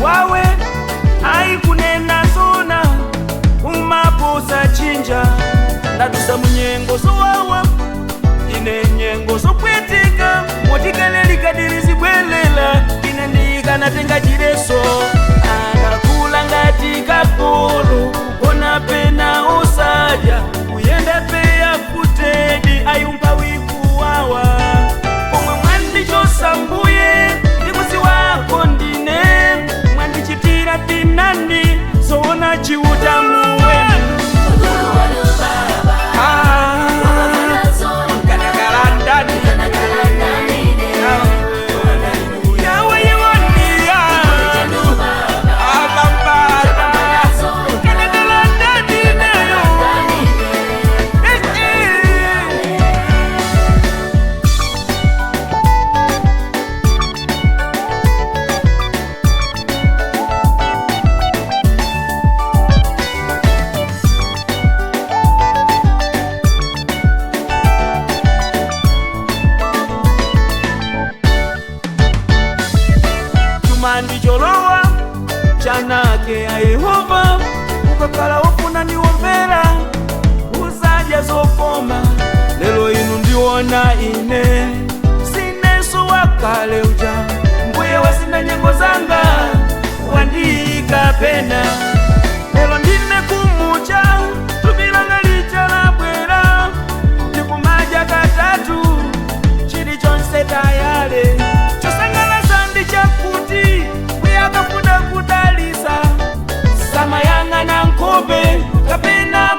Wawe aikunena zona umaposa chinja ndadusa munyengo zowawa ine nyengo zopwetika motikalelikadirizibwelela ine ndikanatenga chileso akakula ngati kapolo kona pena osadya kuyenda peya kutedi ayumba wikuwawa pomwe mwandichosa mbuye ndikusi wako ndine mwandichitira tinandi zoona chiuta muwenu. Ukulu wanu baba, wapambana zona, Kanakalandani. Kanakalandani ine. Yawe yiwoniya. Chanu baba, Abambata. chapambana zona, Kanakalandani neyo. Kanakalandani ine. Eh, eh. Chuma ndicholowa chanake ya Yehova, ukakhala wofuna ndiwomvera uzadya zokoma. Lero inu ndiona ine sineso wakale uja, mbuye wasina nyengo zanga wandiyika pena. Lero ndine kumucha tupilanga lija labwera, ndikumadya katatu chilichonse tayale. Chosangalatsa ndi chakuti kuyakafuna kudalisa samayang'ana nkhope kapena.